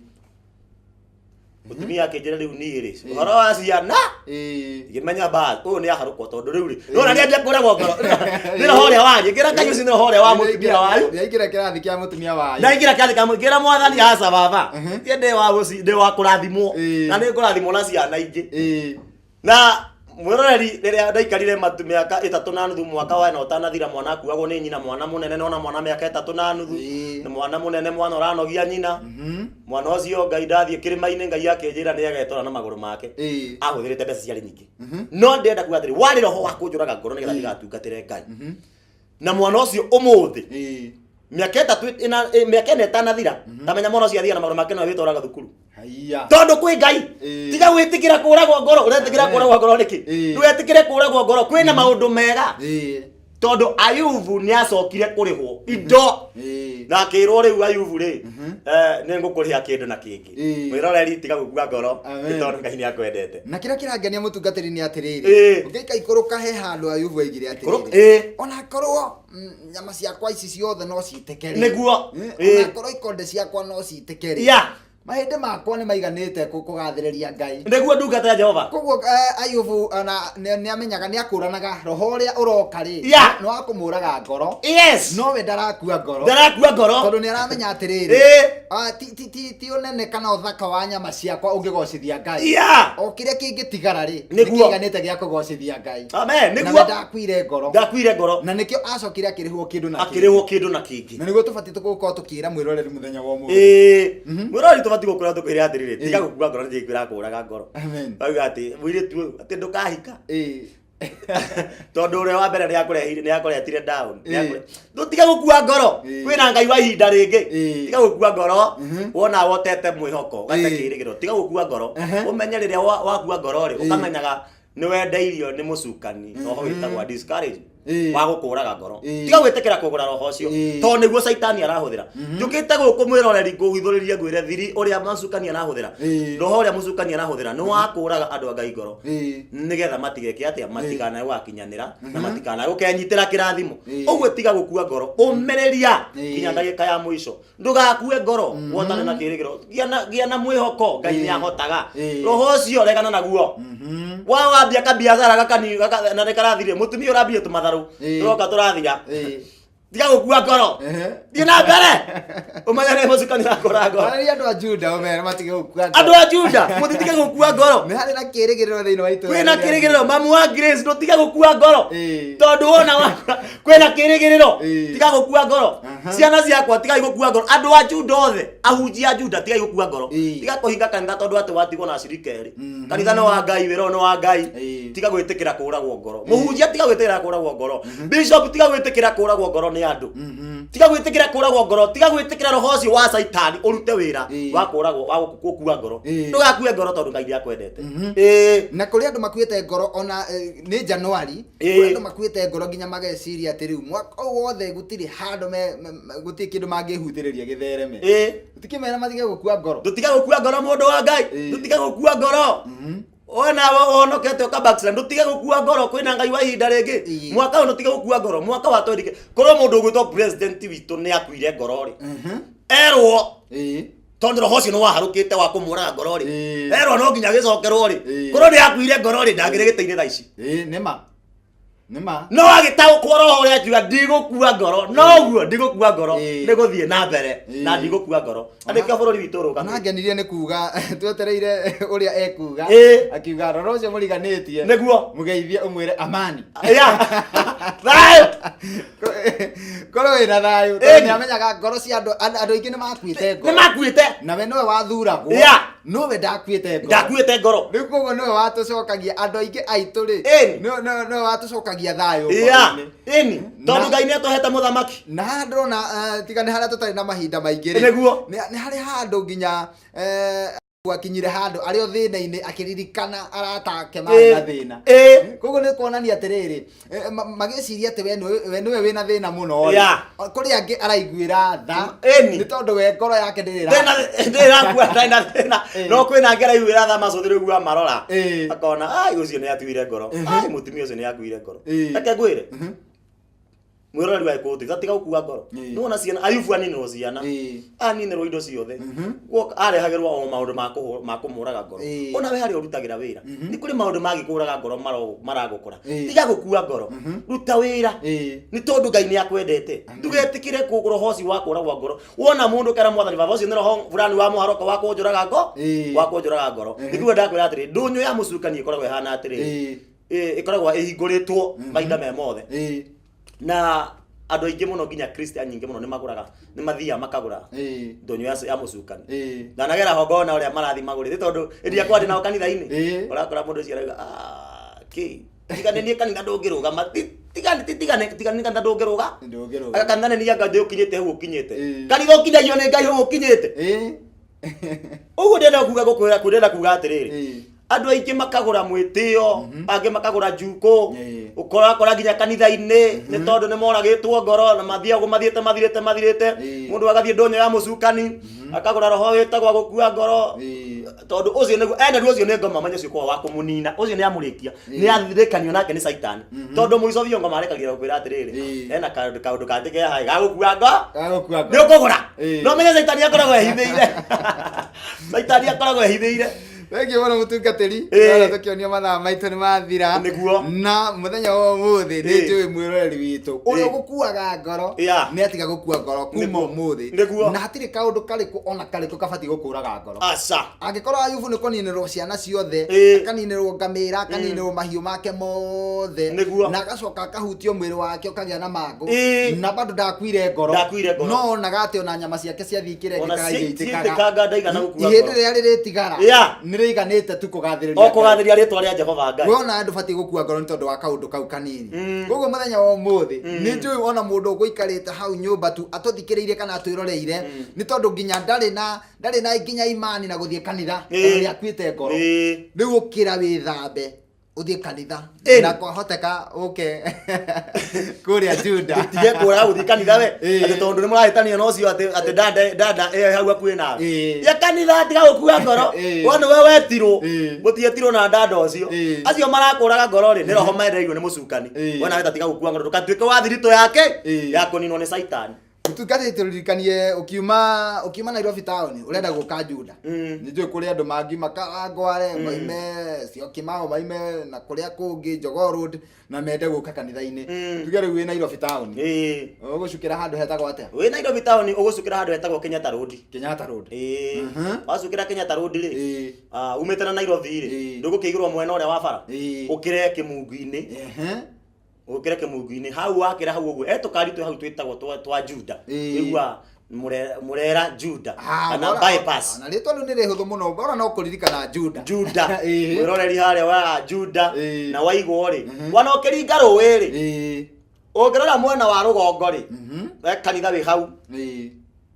Mũtumia akĩnjĩra rĩu niĩ rĩ, ũhoro wa ciana ngĩmenya ba ũyũ nĩ aharũkwo, tondũ rĩu rĩ nona nĩ ambia kũragwo ngoro nĩ roho ũrĩa wanyu. Ngĩra Ngai ũcio nĩ roho ũrĩa wa mũtumia wanyu. Nĩaingĩra kĩrathi kĩa mũtumia wanyu. Ndaingĩra kĩrathi kĩa ngĩra Mwathani, aca baba, niĩ ndĩ wa gũci ndĩ wa kũrathimwo na nĩ ngũrathimwo na ciana ingĩ. Na mwĩroreri, rĩrĩa ndaikarire matu mĩaka 3.5, mwaka wa ĩno ũtanathira, mwana akuagwo nĩ nyina, mwana mũnene, nona mwana mĩaka 3.5, nĩ mwana mũnene, mwana ũranogia nyina. Mwana ũcio Ngai ndathiĩ kĩrĩma-inĩ, Ngai akĩnjĩra nĩ agetwara na magũrũ make. Ahũthĩrĩte mbeca ciarĩ nyingĩ, no ndĩrenda kuga atĩrĩ, warĩ roho wa kũnjũraga ngoro nĩgetha ndigatungatĩre Ngai. Na mwana ũcio ũmũthĩ, mĩaka 3 mĩaka 4 ĩtanathira, ndamenya mwana ũcio athiaga na magũrũ make no wĩtwaraga thukuru. Haiya. Tondũ kwĩ Ngai. Tiga gwĩtĩkĩra kũragwo ngoro. Ũretĩkĩra kũragwo ngoro nĩkĩ? Ndũgetĩkĩre kũragwo ngoro, kwĩna maũndũ mega, tondũ Ayubu nĩ acokire kũrĩhwo indo na akĩrwo rĩu Ayubu rĩ, nĩ ngũkũrĩha kĩndũ na kĩngĩ. Mwĩroreri, tiga gũkua ngoro. Amen. Nĩ tondũ Ngai nĩ akwendete. Na kĩrĩa kĩrangenia mũtungatĩri nĩ atĩrĩrĩ, ũngĩika ikũrũka he handũ Ayubu aigire atĩrĩrĩ, ona korwo nyama ciakwa ici ciothe no ciitĩke rĩ, Nĩguo. Ona korwo ikonde ciakwa no ciitĩke rĩ, Mahĩndĩ makwa nĩ maiganĩte kũgathĩrĩria Ngai. Nĩguo, ndungata ya Jehova. Koguo Ayubu ona nĩ amenyaga, nĩ akũranaga roho ũrĩa ũroka rĩ, nĩ wa kũmũraga ngoro, nowe ndarakua ngoro. Ndarakua ngoro. Tondũ nĩ aramenya atĩrĩrĩ, ti ũnene kana ũthaka wa nyama ciakwa ũngĩgocithia Ngai. O kĩrĩa kĩngĩtigara rĩ, nĩ kĩiganĩte gĩa kũgocithia Ngai. Amen. Na we ndakuire ngoro. Ndakuire ngoro. Na nĩkĩo acokire akĩrĩhwo kĩndũ na akĩrĩhwo kĩndũ na kĩngĩ. Na nĩguo tũbatiĩ gũkorwo tũkĩra mwĩroreri mũthenya wa ũmũthĩ. Ĩĩ, mwĩroreri, tũbatiĩ gũkwĩra, tũkwĩre atĩrĩrĩ, tiga gũkua ngoro, nĩ kwĩra kũraga ngoro. Amen. Auga atĩ mũirĩtu ũyũ atĩ ndũkahika tondũ ũrĩa wa mbere nĩ akũrehire, nĩ akũretire down. Ndũtige gũkua ngoro. Kwĩna Ngai wa ihinda rĩngĩ. Tiga gũkua ngoro. Wona wotete mwĩhoko, ũgate kĩĩrĩgĩrĩro, tiga gũkua ngoro. Ũmenye rĩrĩa wakua ngoro rĩ, ũkamenyaga nĩ wendeirio nĩ mũcukani roho wĩtagwo discourage wa gũkũraga ngoro. Tiga gwĩtĩkĩra kũgũra roho ũcio, tondũ nĩguo caitani arahũthĩra. Njũkĩte gũkũ, mwĩroreri, ngũhithũrĩrie, ngwĩre thiri ũrĩa mũcukani arahũthĩra. Roho ũrĩa mũcukani arahũthĩra nĩ wa kũraga andũ a Ngai ngoro, nĩgetha matigeke atĩa? Matikanae gũgakinyanĩra na matikanae gũkenyitĩra kĩrathimo. Ũguo tiga gũkua ngoro, ũmĩrĩria nginya ndagĩka ya mũico. Ndũgakue ngoro wotane na kĩrĩgĩro. Gĩa na mwĩhoko, Ngai nĩ ahotaga. Roho ũcio regana naguo. Wa wambia kabiacara gakani na nĩ karathire, mũtumia ũrambia tũmatharũ tũroka tũrathira, tiga gũkua ngoro. Thiĩ na mbere, ũmenye nĩ mũcukani wakũra ngoro. Arĩria andũ a Juda, ũmere matige gũkua ngoro. Andũ a Juda, mũtitige gũkua ngoro. Nĩ harĩ na kĩrĩgĩrĩro thĩinĩ wa itũũra Kwĩna rĩrĩa. kĩrĩgĩrĩro. Mamu wa Grace, ndũtige gũkua ngoro, tondũ wona kwĩna kĩrĩgĩrĩro. Tiga gũkua ngoro. Ciana ciakwa, tigai gũkua ngoro. Andũ a Juda othe, ahunjia a Juda, tigai gũkua ngoro. Tiga kũhinga kanitha tondũ atĩ watigwo na acirika erĩ. Kanitha nĩ wa Ngai, wĩra ũyũ nĩ wa Ngai. Tiga gwĩtĩkĩra kũragwo ngoro, mũhunjia. Tiga gwĩtĩkĩra kũragwo ngoro, bishop. Tiga gwĩtĩkĩra kũragwo ngoro nĩ andũ. Tiga gwĩtĩkĩra kũragwo ngoro. Tiga gwĩtĩkĩra roho ũcio wa Caitani ũrute wĩra wa kũragwo, wa gũkua ngoro. Ndũgakue ngoro, tondũ Ngai nĩakwendete. Na kũrĩ andũ makuĩte ngoro ona nĩ Januari. Kũrĩ andũ makuĩte ngoro nginya mageciria atĩ rĩu mwaka ũyũ wothe gũtirĩ handũ gũtirĩ kĩndũ mangĩhutĩrĩria gĩthereme. Tũtikĩmera matige gũkua ngoro. Ndũtiga gũkua ngoro, mũndũ wa Ngai. Ndũtiga gũkua ngoro. Wona ũhonokete ũka backslide, ndũtige gũkua ngoro. Kwĩna Ngai wa ihinda rĩngĩ. Mwaka ũyũ ndũtige gũkua ngoro. Mwaka wa 20 korwo mũndũ ũgwĩtwo president witũ nĩ akuire ngoro rĩ, erwo tondũ roho ũcio nĩ waharũkĩte wa kũmũraga ngoro rĩ, erwo no nginya gĩcokerwo rĩ, korwo nĩ akuire ngoro rĩ, ndangĩrĩ gĩtĩ-inĩ thaa ici. Ĩĩ, nĩma nĩma. No agĩtaũkwo roho ũrĩa akiuga, ndigũkua ngoro, noguo ndigũkua ngoro, nĩ gũthiĩ na mbere na ndigũkua ngoro, na nĩkĩo bũrũri witũ Ona ũrũgamĩte. ngenirie nĩ kuga twetereire ũrĩa ekuga. Akiuga rora ũcio mũriganĩtie. Mũgeithie, ũmwĩre amani. Ya thayũ. Korwo wĩna thayũ, tondũ nĩ amenyaga ngoro cia andũ. Andũ aingĩ nĩ makuĩte ngoro. Nĩ makuĩte. Na we nĩwe wathuragwo. Nowe ndakuĩte ngoro. Ndakuĩte ngoro. Rĩu koguo nĩwe watũcokagia, andũ aingĩ aitũ rĩ, nĩwe watũcokagia thayũ ngoro-inĩ. Ĩni, tondũ Ngai nĩ atũhete mũthamaki. Na haha ndĩrona tiga nĩ harĩa tũtarĩ na mahinda maingĩ rĩ, nĩ harĩ handũ nginya gwakinyire handũ arĩ o thĩna-inĩ, akĩririkana arata ake marĩ na thĩna. Koguo nĩ kuonania atĩrĩrĩ, magĩciria atĩ we nĩwe wĩna thĩna mũno rĩ, kũrĩ angĩ araiguĩra tha, nĩ tondũ we ngoro yake ndĩrĩ Ndĩrakua, ndarĩ na thĩna. No kwĩna angĩ araiguĩra tha, macũthĩrĩria ũguo amarora, akona ai ũcio nĩ atuire ngoro, ai mũtumia ũcio nĩ akuire ngoro. Reke ngwĩre, mwĩroreri wa Gĩkũyũ, tiga gũkua ngoro. Nĩwona ciana, Ayubu aninĩrwo ciana, aninĩrwo indo ciothe. Guoka arehagĩrwo o maũndũ ma kũmũraga ngoro. Ona we harĩa ũrutagĩra wĩra, nĩ kũrĩ maũndũ mangĩkũraga ngoro maragũkora. Tiga gũkua ngoro, ruta wĩra, nĩ tondũ Ngai nĩ akwendete. Ndũgetĩkĩre roho ũcio wa kũragwo ngoro. Wona mũndũ, kera Mwathani, baba, ũcio nĩ roho fulani wa mũharoko wa kũnjũraga ngo wa kũnjũraga ngoro. Nĩguo ndakwĩra atĩrĩ, ndũnyũ ya mũcukani ĩkoragwo ĩhana atĩrĩrĩ, ĩkoragwo ĩhingũrĩtwo mahinda me mothe. Na andũ aingĩ mũno, nginya Christian nyingĩ mũno, nĩ magũraga, nĩ mathiaga makagũra ndũnyũ ya mũcukani. Ndanagera ho ngona ũrĩa marathiĩ magũrĩte, tondũ ĩrĩa kwandĩ nao kanitha-inĩ, ũrakora mũndũ ũcio arauga, "Ah, kĩ tiga nĩ niĩ kanitha ndũngĩrũgama." Tiga nĩ kanitha ndũngĩrũga. Ndũngĩrũgama. Aka kanitha nĩ niĩ anga ũkinyĩte hau ũkinyĩte. Kanitha ũkinyagio nĩ Ngai hau ũkinyĩte. Ũguo ndĩrenda kuga, gũkwĩra, ndĩrenda kuga atĩrĩrĩ, andũ aingĩ makagũra mwĩtĩo, angĩ makagũra njukũ. Ũkorakora nginya kanitha-inĩ, nĩ tondũ nĩ moragĩtwo ngoro na mathiagwo mathiĩte mathirĩte mathirĩte. Mũndũ agathiĩ ndũnyũ ya mũcukani, akagũra roho wĩtagwo gũkua ngoro, tondũ ũcio nĩguo ena ruo. Ũcio nĩ ngoma, menya ũcio kwa wa kũmũnina, ũcio nĩ amũrĩkia, nĩ athirĩkanio nake nĩ Caitani, tondũ mũico biũ ngoma arĩkagia gũkwĩra atĩrĩrĩ, hena kaũndũ kaũndũ kangĩ ke haĩ gagũkua ngo Gagũkua nĩ ngoro. ũkũgũra. No menye Caitani akoragwo ehithĩire. Caitani akoragwo ehithĩire. Thengiũ mũno mũtungatĩri. Ĩĩ. Ndona tũkĩonio mathaa maitũ nĩ mathira. Nĩguo. Na mũthenya wa ũmũthĩ nĩ Ĩĩ. njũĩ mwĩroreri witũ ũrĩa Ĩĩ. ũgũkuaga ngoro Yeah. nĩ atiga gũkua ngoro kuma Nĩguo. ũmũthĩ. Nĩguo. Na hatirĩ kaũndũ karĩkũ ona karĩkũ kabatiĩ gũkũraga ngoro. Aca. Angĩkorwo Ayubu nĩ kũninĩrwo ciana ciothe, Ĩĩ. akaninĩrwo ngamĩra, akaninĩrwo mahiũ make mothe, Nĩguo. na agacoka akahutio mwĩrĩ wake ũkagĩa na mangũ, Ĩĩ. na bado ndakuire ngoro. Ndakuire ngoro. No onaga atĩ ona nyama ciake ciathiĩ Ona ikĩrengekaga igĩitĩkaga. ciitĩkanga ndaigana gũkua Ihĩndĩ ngoro. rĩrĩa rĩrĩtigara Yeah. nĩ rĩiganĩte tu kũgathĩrĩria O Ngai. kũgathĩria rĩtwa rĩa Jehova Ngai. We ona ndũbatiĩ gũkua ngoro nĩ tondũ wa kaũndũ kau kanini. Koguo mũthenya wa ũmũthĩ nĩ njũĩ ona mũndũ ũgũikarĩte hau nyũmba tu atũthikĩrĩirie kana atwĩroreire nĩ tondũ nginya ndarĩ na ndarĩ na nginya imani na gũthiĩ kanitha Ĩĩ. tondũ nĩ akuĩte ngoro. Ĩĩ. Rĩu ũkĩra wĩthambe ũthiĩ kanitha Ĩĩ. na kwahoteka ũke kũrĩa Juda. Tige kũraga gũthiĩ kanitha we. Ĩĩ. Atĩ tondũ nĩ mũrahĩtania na ũcio atĩ atĩ dada dada ĩyo hau hakuhĩ nawe. Ĩĩ. Ya kanitha tiga gũkua ngoro. Ĩĩ. We nĩwe wetirwo. Ĩĩ. Gũtietirwo na dada ũcio. Ĩĩ. Acio marakũraga ngoro rĩ nĩ roho mendereirwo nĩ mũcukani. Ĩĩ. We nawe ta tiga gũkua ngoro ndũgatuĩke wa thiritũ yake Ĩĩ. ya kũninwo nĩ Caitani. Mũtungatĩri tũririkanie ũkiuma ũkiuma Nairobi town ũrenda gũka Juda. Nĩ njũĩ kũrĩ andũ mangiuma Kawangware maime Syokimau maime na kũrĩa kũngĩ Jogoo Road na mende gũka kanitha-inĩ. Tuge rĩu wĩ Nairobi town. Ĩĩ. Ũgũcukĩra handũ hetagwo atĩa? Wĩ Nairobi town ũgũcukĩra handũ hetagwo Kenyatta Road. Kenyatta Road. Ĩĩ. Mhm. Wacukĩra Kenyatta Road rĩ. Ĩĩ. Ah, umĩte na Nairobi rĩ Ĩĩ. ndũgũkĩigĩrwo mwena ũrĩa wa bara Ĩĩ. ũkĩre kĩmungu-inĩ Ehe. ũkĩre kĩmungu-inĩ hau wakĩra hau ũguo e tũkari twĩ hau twĩtagwo twa, twa Juda Ĩĩ. wĩigua Murera Juda Ah, kana bora- bypass Na rĩtwa rĩu nĩ rĩhũthũ mũno bora no kũririkana Juda. Juda Ĩĩ. mwĩroreri harĩa wa Juda Ĩĩ. na waigwo rĩ wana ũkĩringa rũĩ rĩ Ĩĩ. ũngĩrora mwena wa rũgongo rĩ Mhm. we kanitha wĩ hau Ĩĩ.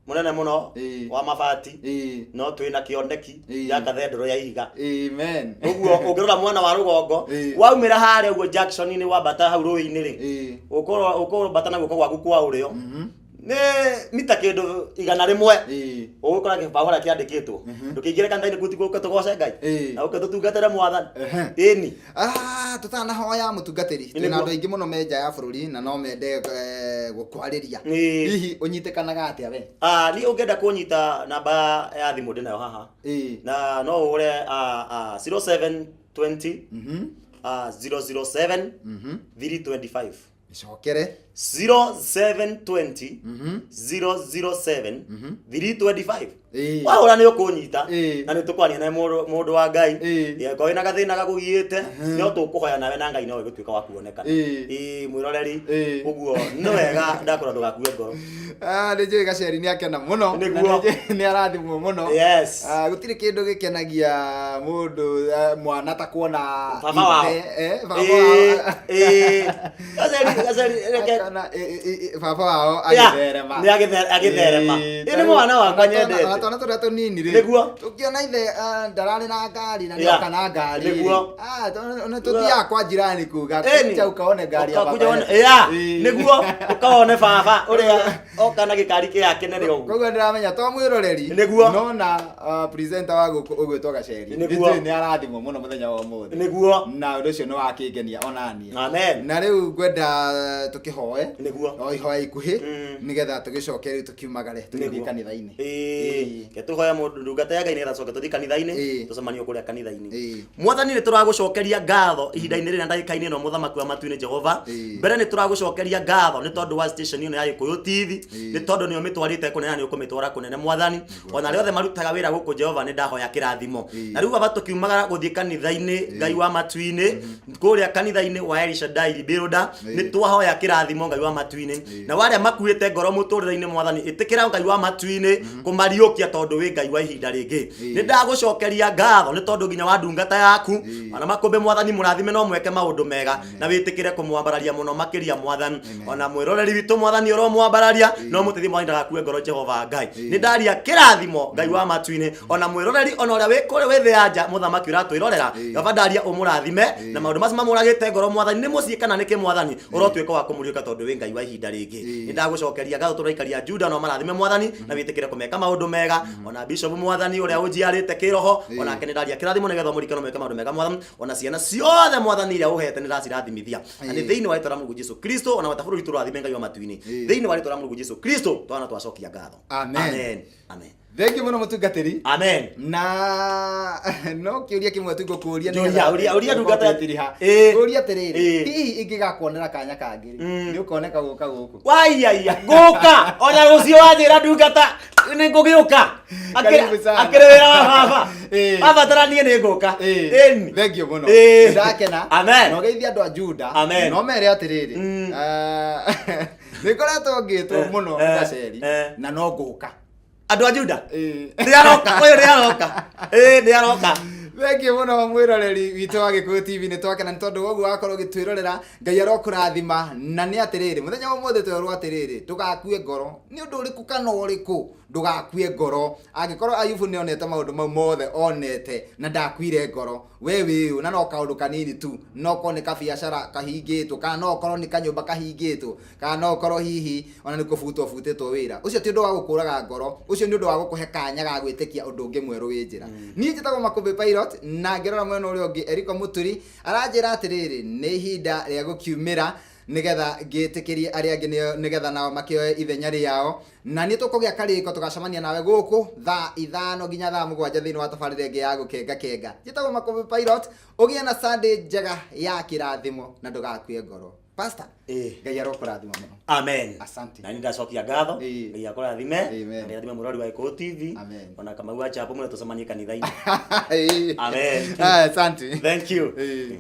mũnene mũno Ĩĩ. wa mabati Ĩĩ. no twĩ na kĩoneki Ĩĩ. gĩa kathendũrũ ya ihiga Amen. ũguo ũngĩrora mwena wa rũgongo Ĩĩ. waumĩra harĩa ũguo junction-inĩ wambata hau rũĩ-inĩ rĩ Ĩĩ. ũkũrora ũkũmbata na guoko gwaku kwa ũrĩo nĩ mita kĩndũ 100 Ĩĩ. ũgũkora kĩbaũ harĩa kĩandĩkĩtwo ndũkĩingĩre kanitha-inĩ kũu tiguo ũke tũgoce Ngai Ĩĩ. na ũke tũtungatĩre mwathani Ehe. ĩni Ah, tũtanahoya mũtungatĩri twĩna Nĩguo. andũ aingĩ mũno me nja ya bũrũri na no mende eh, gũkwarĩria Ĩĩ. hihi ũnyitĩkanaga atĩa we Ah, niĩ ũngĩenda kũnyita namba ya thimũ ndĩnayo haha Ĩĩ. na no ũhũre 0720 007 325 icokere 0720 007 325 Ĩĩ. wahũra nĩ ũkũnyita Ĩĩ. na nĩ tũkwaria nawe mũndũ wa Ngai Ĩĩ. angĩkorwo wĩna gathĩna gakũgiĩte no tũkũhoya nawe na Ngai no ĩgũtuĩka wa kuonekana Ĩĩ. Ĩĩ, mwĩroreri Ĩĩ. ũguo nĩ wega ndakũra ndũgakue ngoro Ah, nĩ njũĩ gaceri nĩ akena mũno na Nĩguo. nĩ njũĩ nĩ arathimwo mũno Yes. Ah, gũtirĩ kĩndũ gĩkenagia mũndũ eh, mwana ta kuona Baba wao. ithe, eh, baba Ĩĩ, wao. ĩĩ. Gaceri, gaceri, reke Akona, ĩ, ĩ, ĩ, baba wao Yeah, agĩtherema nĩ agĩtherema. Ĩĩ, Ĩ, nĩ mwana wakwa ona nyendete. ona twana tũrĩa tũnini rĩ Nĩguo. tũkĩona ithe ah, ndararĩ na ngari na Yeah. nĩoka na ngari rĩ. Nĩguo. Ah, ona tũthiaga kwa jirani kuga Ĩni. kuja ukaone ngari ya Ũka- baba kuja wone- yetu. Yeah, Ĩĩ. nĩguo ũkaone baba ũrĩa oka na gĩkari kĩa kĩnene ũguo koguo ndĩramenya to mwĩroreri Nĩguo. nona presenter wa gũkũ ũgwĩtwo gaceri Nĩguo. Nĩnjũĩ nĩ arathimwo mũno mũthenya wa ũmũthĩ Nĩguo. na ũndũ ũcio nĩ wakĩngenia onaniĩ Amen. na rĩu ngwenda tũkĩhoe Nĩguo. o ihoya ikuhĩ Mm. nĩgetha tũgĩcoke rĩu tũkiumagare tũgĩthiĩ Nĩguo. kanitha-inĩ Ĩĩ. Ke tũhoya mũndũ ndungata ya Ngai nĩgetha tũcoke tũthiĩ kanitha-inĩ Ĩĩ. tũcemanio kũrĩa kanitha-inĩ Ĩĩ. mwathani nĩ tũragũcokeria ngatho ihinda-inĩ rĩrĩa ndagĩka-inĩ ĩno mũthamaki wa matu-inĩ Jehova Ĩĩ. mbere nĩ tũragũcokeria ngatho nĩ tondũ wa station ĩno ya Gĩkũyũ TV Ĩĩ. nĩ tondũ nĩo mĩtwarĩte kũnene na nĩ ũkũmĩtwara kũnene mwathani ona arĩa othe marutaga wĩra gũkũ Jehova nĩ ndahoya kĩrathimo Ĩĩ. na rĩu baba tũkiumagara gũthiĩ kanitha-inĩ Ngai wa matu-inĩ kũrĩa kanitha-inĩ wa El Shaddai Rebuilder Ĩĩ. nĩ twahoya kĩrathimo Ngai wa matu-inĩ na warĩa makuĩte ngoro mũtũrĩre-inĩ mwathani ĩtĩkĩra Ngai wa matu-inĩ kũmariũkia tondũ wĩ Ngai wa ihinda rĩngĩ nĩ ndagũcokeria ngatho nĩ tondũ nginya wa ndungata yaku ona makũmbĩ mwathani mũrathime no mweke maũndũ mega na wĩtĩkĩre kũmwambararia mũno makĩria mwathani ona mwĩroreri witũ mwathani ũromwambararia no mũteithie mwathani ndagakue ngoro Jehova Ngai nĩ ndaria kĩrathimo Ngai wa matu-inĩ ona mwĩroreri ona ũrĩa wĩ kũrĩa wĩ thĩ ya nja mũthamaki ũratwĩrorera Jehova ndaria ũmũrathime na maũndũ macio mamũragĩte ngoro mwathani nĩ mũciĩ kana nĩ kĩ mwathani ũrotuĩka wa kũmũriũka tondũ wĩ Ngai wa ihinda rĩngĩ nĩ ndagũcokeria ngatho tũraikaria Juda no marathime mwathani na wĩtĩkĩre kũmeka maũndũ mega ona bishop mwathani ũrĩa ũnjiarĩte kĩroho onake nĩ ndaria kĩrathimo nĩgetha ũmũrikano meke maũndũ mega mwathani ona ciana ciothe mwathani iria ũhete nĩ ndacirathimithia na nĩ thĩinĩ wa rĩtwa rĩa Mũrungu Jesu Kristo ona wata bũrũri tũrathime Ngai wa matu-inĩ thĩinĩ wa rĩtwa rĩa Mũrungu Jesu Kristo twana twacokia ngatho Amen. amen amen. Thengiũ mũno mũtungatĩri. Amen. Na no kĩũria kĩmwe tu ngũkũria. Njũria, ũria, ũria ndungata. Tiriha. Ĩĩ. Ngũria atĩrĩrĩ, Ĩĩ. hihi ingĩgakuonera kanya kangĩ rĩ, nĩ ũkoneka gũka gũkũ? Waiyaia ngũka ona rũciũ wanjĩra ndungata nĩ ngũgĩũka. Karibu sana. Akĩrĩ wĩra wa baba. Ĩĩ. Wabatara niĩ nĩ ngũka. Ĩĩ. Ĩni. Thengiũ mũno. Ĩĩ. Ndakena. Amen. Na ũgeithie andũ a Juda. Amen. No mere atĩrĩrĩ, nĩ ngoretwo ngĩtwo mũno Gaceri na no ngũka. Andũ a Juda. Ĩĩ. Nĩ aroka, ũyũ nĩ aroka. Ĩĩ, nĩ aroka. Thengiũ mũno mwĩroreri witũ wa Gĩkũyũ TV, nĩ twakena nĩ tondũ woguo wakorwo ũgĩtwĩrorera. Ngai arokũrathima. Na nĩ atĩrĩrĩ, mũthenya wa ũmũthĩ twerwo atĩrĩrĩ, ndũgakue ngoro nĩ ũndũ ũrĩkũ kana ũrĩkũ, ndũgakue ngoro. Angĩkorwo Ayubu nĩ onete maũndũ mau mothe onete na ndakuire ngoro, we wĩũ na no kaũndũ kanini tu, no korwo nĩ kabiacara kahingĩtwo, kana no korwo nĩ kanyũmba kahingĩtwo, kana no korwo hihi ona nĩ kũbutwo butĩtwo wĩra, ũcio ti ũndũ wa gũkũraga ngoro, ũcio nĩ ũndũ wa gũkũhe kanya ga gwĩtĩkia ũndũ ũngĩ mwerũ wĩ njĩra. Niĩ njĩtagwo Makũmbĩ Pilot, na ngĩrora mwena ũrĩa ũngĩ Eriko Mũturi aranjĩra atĩrĩrĩ, nĩ ihinda rĩa gũkiumĩra nĩgetha ngĩtĩkĩrie arĩa angĩ nĩgetha nao makĩoe ithenya rĩao. Na nĩ tũkũgĩa karĩko, tũgacemania nawe gũkũ thaa 5 nginya thaa 7 thĩinĩ wa tabarĩra ĩngĩ ya gũkenga kenga. Njĩtagwo Makũmbĩ Pilot, ũgĩe na Sunday njega ya kĩrathimo na ndũgakue ngoro. Pastor, Ĩĩ. Ngai arokũrathima mũno. Amen. Asante. Na nĩ ndacokia ngatho. Ĩĩ. Ngai akũrathime. Amen. Na nĩathime mũrori wa Gĩkũyũ TV. Amen. Ona Kamau wa Chapo mũno tũcemanie kanitha-inĩ. Ĩĩ. Amen. Ah, asante. Thank you. Ĩĩ.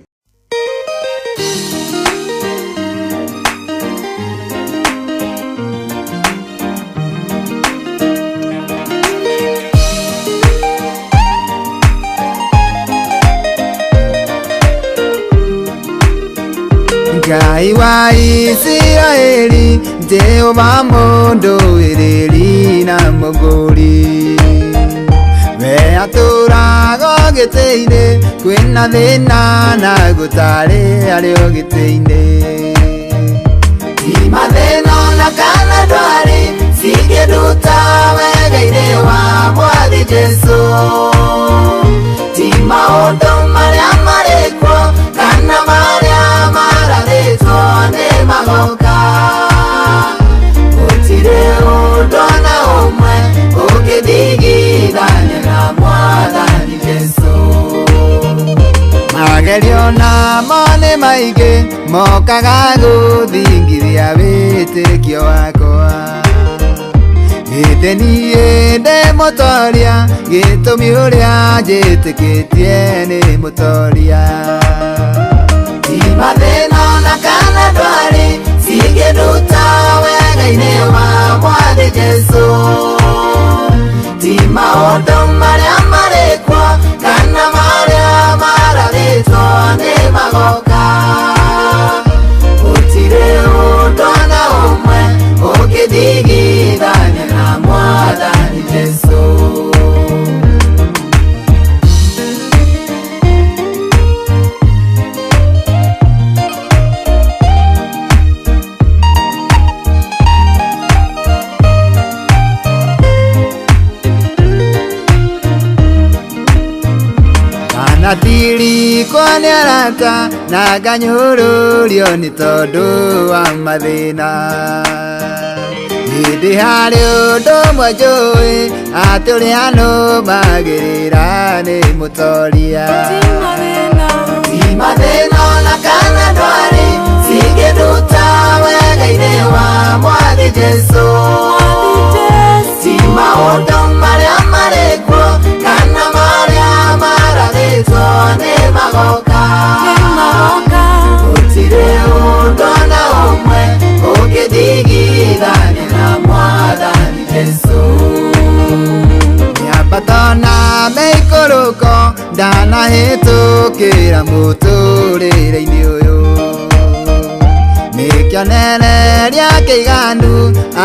Ngai wa Isiraeli, Jehova mũndũĩrĩri na mũgũri, we atũraga gĩtĩ-inĩ, kwĩna thĩna na gũtarĩ arĩ o gĩtĩ-inĩ. Ti mathĩna ona kana ndwari cingĩnduta wega-inĩ wa Mwathi Jesũ, ti maũndũ marĩa marĩ kuo kana marĩa marathĩtwo nĩ magoka, gũtirĩ ũndũ ona ũmwe ũngĩthigithania na Mwathani Jesũ. Magerio namo nĩ maingĩ mokaga gũthingithia wĩtĩkio wakwa, ĩndĩ niĩ ndĩ mũtoria, gĩtũmi ũrĩa njĩtĩkĩtie nĩ mũtoria. Ti mathĩna ona kana ndwari cingĩnduta wega-inĩ wa Mwathi Jesũ, ti maũndũ marĩa marĩ kuo kana marĩa marathĩtwo nĩ magoka, gũtirĩ ũndũ ona ũmwe ũngĩthigithania na Mwathani Jesũ. Natirikwo nĩ arata na nganyũrũrio nĩ tondũ wa mathĩna, hĩndĩ harĩ ũndũ ũmwe njũĩ, atĩ ũrĩa nũmagĩrĩra nĩ mũtoria. Ti mathĩna ona kana ndwari cingĩnduta wega-inĩ wa Mwathi Jesũ, ti maũndũ marĩa marĩ kuo kana marĩa marathĩtwo nĩ magoka, gũtirĩ ũndũ ona ũmwe ũngĩthigithania na Mwathani Jesũ. Mĩambato na mĩikũrũko ndanahĩtũkĩra mũtũrĩre-inĩ ũyũ, nĩ kĩonereria kĩiganu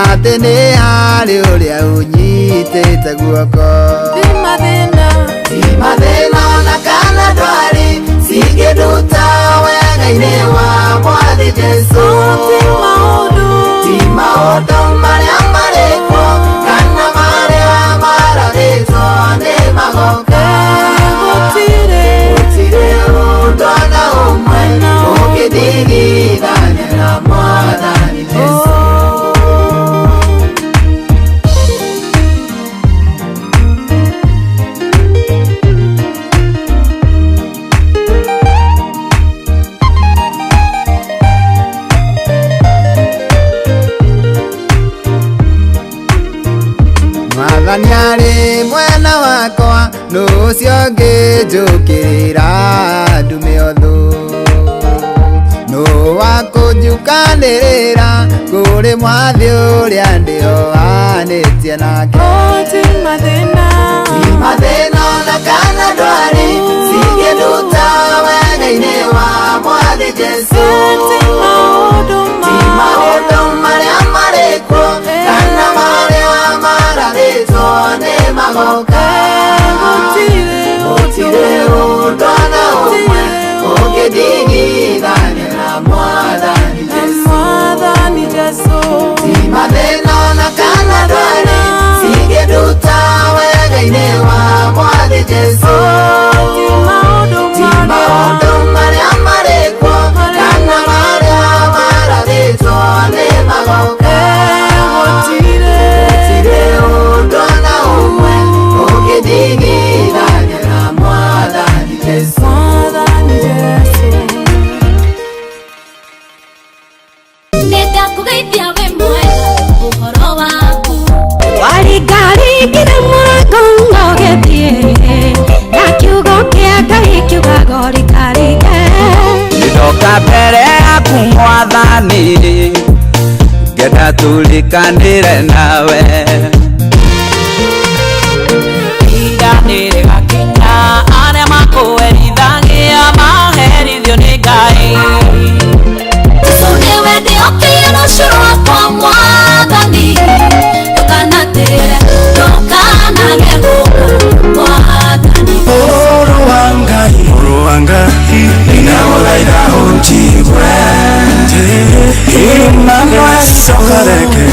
atĩ nĩ harĩ ũrĩa ũnyitĩte guoko. Ti mathĩna ona kana ndwari cingĩnduta wega-inĩ wa Mwathi Jesũ, ti maũndũ marĩa marĩ kuo kana marĩa marathĩtwo nĩ magoka, gũtirĩ ũndũ ona ũmwe ũngĩthigithania na Mwathani Jesũ. Mwathani arĩ mwena wakwa nũ ũcio ũngĩnjũkĩrĩra ndume ũthũ nũ wa kũnjukanĩrĩra kũrĩ mwathi ũrĩa ndĩohanĩtie nake. Ti mathĩna, ti mathĩna ona kana ndwari cingĩnduta wega-inĩ wa mwathi Jesũ. Ti maũndũ ti maũndũ marĩa marĩ kuo kana marĩa marathĩtwo nĩ magoka. Gũtirĩ ũndũ ona ũmwe ũngĩndigithania na mwathani Jesũ. Mwathani Jesũ. Ti mathĩna ona kana ndwari cingĩnduta wega-inĩ wa mwathi Jesũ. Ti maũndũ ti maũndũ marĩa marĩ kuo kana marĩa marathĩtwo nĩ magoka. Gũtirĩ ũndũ ona ũmwe ũngĩndigithania na mwathani Jesũ. Mwathani Jesũ. Nĩndakũgeithia wĩ mwega ũhoro waku. Waringaringire mũrango ũgĩthiĩ na kiugo kĩa Ngai kiugaga ũrikaringe. Ndoka mbere yaku mwathani ngenda tũrĩkanĩre nawe. Ihinda nĩrĩgakinya arĩa makũherithagia maherithio nĩ Ngai. Jesũ nĩwe ndĩhokeire rũciũ rwakwa mwathani, ndũkanatĩre ndũkanage gũka mwathani. Mũrũ wa Ngai, mũrũ wa Ngai, nĩndagũthaitha ũnjigue. Emmanuel, ũkareke